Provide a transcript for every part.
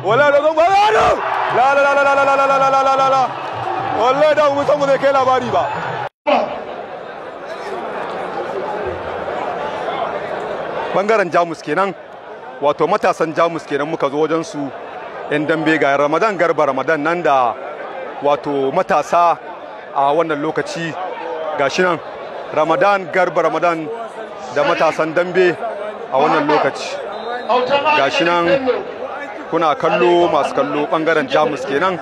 Wallahi dogon bahagon Audu. La la la la la la la la la la la. Wallahi da mu san mu zai kai labari ba. Bangaren Jamus kenan, wato matasan Jamus kenan muka zo wajen su yan dambe. Ga Ramadan Garba Ramadan nan da wato matasa a wannan lokaci. Gashi nan Ramadan Garba Ramadan da matasan dambe a wannan lokaci. Gashi nan kuna kallo, masu kallo, bangaren Jamus kenan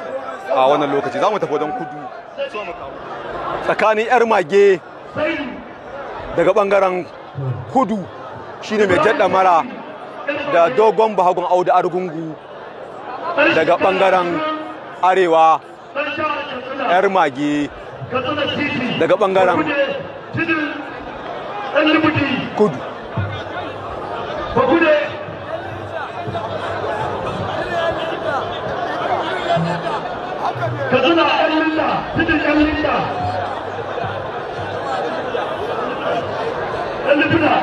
a wannan lokaci. Za mu tafi wajen kudu, tsakanin yar mage daga bangaren kudu, shine mai jadda mara, da dogon bahagon Audu Argungu daga bangaren arewa. Yar mage daga bangaren kudu. Katsina ɗan Linda, tudun ɗan Linda. Ɗan Libina,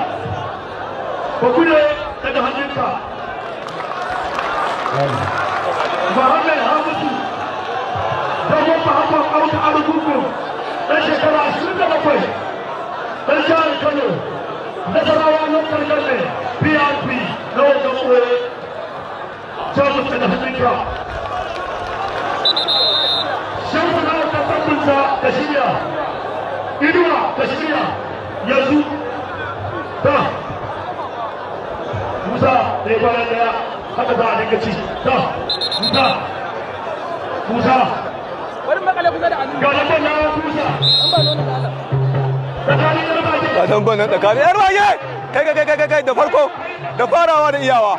Bakude daga hannunka. Muhammad Hamisu, dogon Muhammad Audu Argungu, ɗan shekara 27, ɗan jihar Kano, Nasarawa Local Government, PRP, na wajen ɓoye, Jamus daga hannunka. Shamsu na wata tabbunta ka shirya, Inuwa ka shirya, yanzu, ta, Musa da ya kwana daya, haka za a dinga ci, ta, Musa, Musa. Bari makale kusa da hannu. Ga lambar na Musa. An ba nono da Allah. Tsakanin yar mage. Ga damban nan tsakanin yar mage. Kai kai kai kai kai, da farko da farawa da iyawa,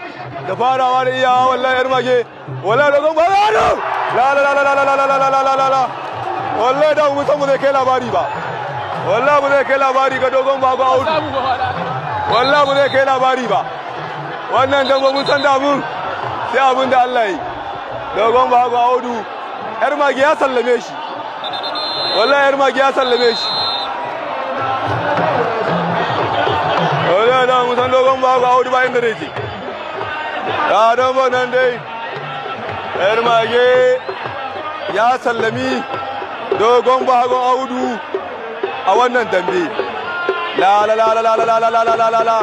da farawa da iyawa. Wallahi yar mage, wallahi dogon bahagon. La la la la la la la la la la la la. Wallahi da mu san mu zai kai labari ba. Wallahi mu zai kai labari ga dogon bahagon Audu. Samu ba fada. Wallahi mu zai kai labari ba. Wannan dambe mun san da mun sai abin da Allah yi. Dogon bahagon Audu, yar mage ya sallame shi. Wallahi yar mage ya sallame shi. Wallahi da mun san dogon bahagon Audu ba inda yake. Ya dambe nan dai, yar mage ya sallami dogon bahagon Audu a wannan dambe. La la la la la la la la la la la.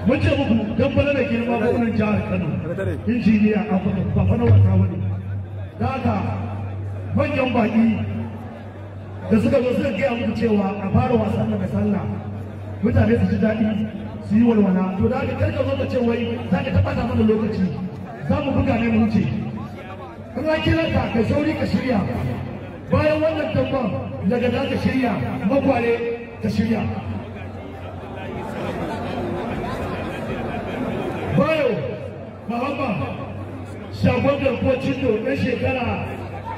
Mun ce muku dan bana da girma gwamnan jihar Kano injiniya ba fa na wasa bane. Da haka manyan baki da suka zo suka gaya muku cewa a fara wasan daga sallah mutane su ji daɗi su yi walwala. To da haka karka zo ka ce wai za ka taɓa ta mana lokaci, za mu buga ne mu wuce. In an kira ka kai sauri ka shirya. Bayan wannan dabban daga za ka shirya makware ka shirya. Bayo Muhammad shagon garkuwar Cindo ɗan shekara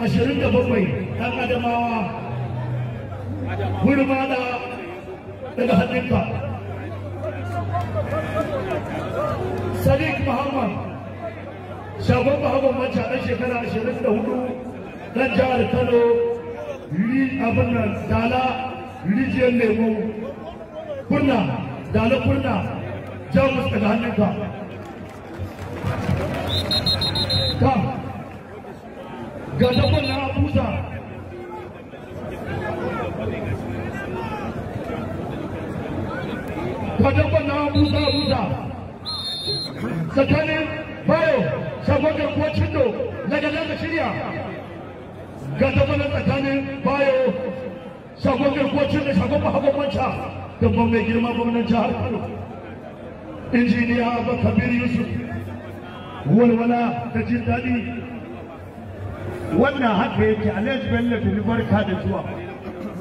27 ɗan Adamawa gurmada daga hannunka. Sadiq Muhammad shagon Muhammad Manca ɗan shekara 24 ɗan jihar Kano abin nan Dala rijiyar lemo kunna Dala kunna Jamus daga hannunka. Ka ga dabban na Abuja ga dabban na Abuja Abuja tsakanin Bayo shagon garkuwar Cindo daga nan ka shirya. Ga dabban na tsakanin Bayo shagon garkuwar Cindo shagon Muhammad Manca dabban mai girma gwamnan jihar Kano injiniya Abba Kabir Yusuf walwala da jin daɗi. Wannan haka yake. Alhaji Bello Bili barka da zuwa.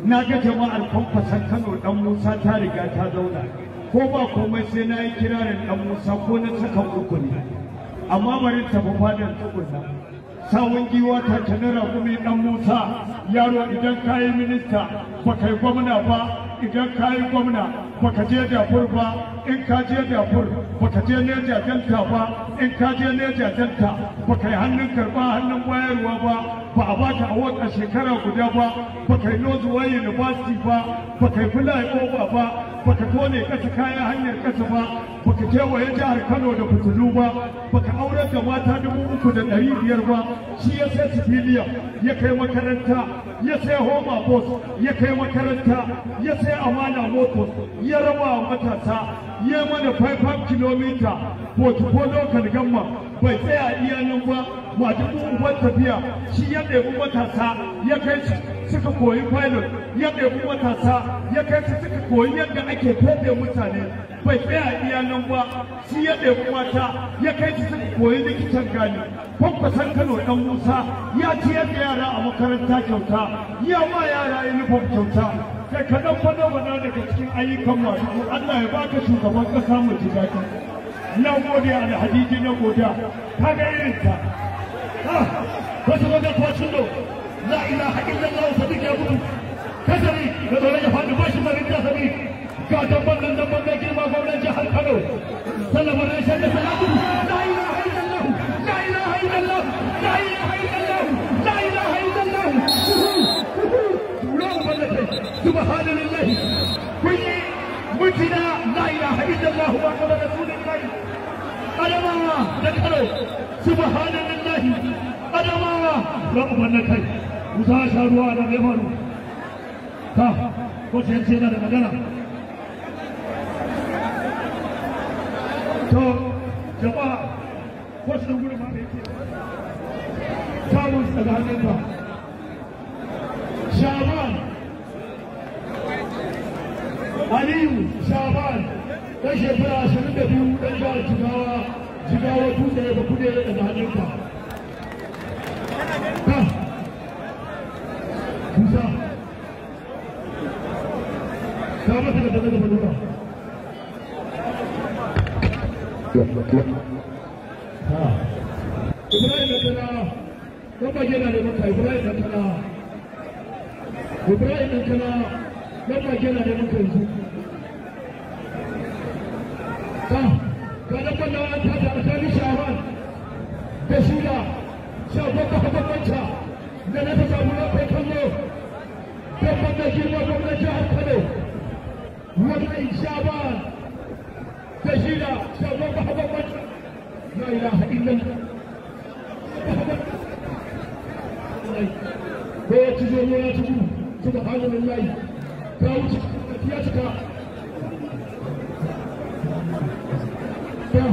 Na ga jama'ar kwamfasan Kano dan Musa ta riga ta zauna. Ko ba komai sai na yi kirarin dan Musa ko na sakan uku ne. Amma bari tafi fadar tukunna. Sawun giwa ta canara kuma dan Musa yaro idan ka yi minista ba kai gwamna ba, idan ka yi gwamna ba ka je Darfur ba, in ka je Darfur ba ka je Neja Delta ba, in ka je Neja Delta ba kai hannun karɓa hannun bayarwa ba, ba a baka award a shekara guda ba, ba kai Northwest University ba, ba kai flyover ba, ba ka tone ƙasa kayan hanyar ƙasa ba, ba ka kewaye jihar Kano da fitilu ba, ba ka aurar da mata 3,500 ba. Shi ya sai civilian ya kai makaranta, ya sai homa bus ya kai makaranta, ya sai amana motors ya raba wa matasa, ya mana 5 kilomita portfolio local gamma. Bai tsaya iya nan ba, masu uban tafiya shi ya ɗebi matasa ya kai su suka koyi pilot, ya ɗebi matasa ya kai su suka koyi yadda ake fefe mutane. Bai tsaya iya nan ba, shi ya ɗebi mata ya kai su suka koyi likitan gani. Kwankwason Kano ɗan Musa ya ciyar da yara a makaranta kyauta, ya ma yara uniform kyauta. Kai kaɗan fana wana daga cikin ayyukan masu. Allah ya baka shugaban ƙasa mu ji daɗi. Na gode alhadiji, na goda ka ga irin ta. Wasu wajen kwacin do la ilaha illallah Sadiq ya gudu kasari da dole ya faɗi ba shi marin da Sadiq. Ga dabban nan dabban mai girma gwamnan jihar Kano sallama na shan da salatu. La ilaha illallah, la ilaha illallah, la ilaha illallah, la ilaha illallah. Ruwan wallahi subhanallah kun yi mutuna. La ilaha illallah wa muhammadu rasulullah. Adamawa da Kano subhanallah Adamawa rabu wannan kai Musa sha ruwa da mai faru ta ko ce ce da magana. To jama'a ko su gudu ma yake samun daga hannunka. Shaban Aliyu Shaban ɗan shekara 22 ɗan jihar Jigawa. Jigawa dutse ba kude daga hannunka. Ta Musa ka masa da daga balura. Ibrahim da kana dan bage na neman ka. Ibrahim da kana, Ibrahim da kana, dan bage na neman ka yanzu. Ta ga dan wannan an tada alƙali Shaban da shida Shaban ba bambanta da na ta samu na kai kallo. Dan banga girma gwamnan jihar Kano wallahi Shaban da shida Shaban ba bambanta. La ilaha illallah. Ko ya ci zomo ya ci subhanallahi ta wuce ya cika. Ta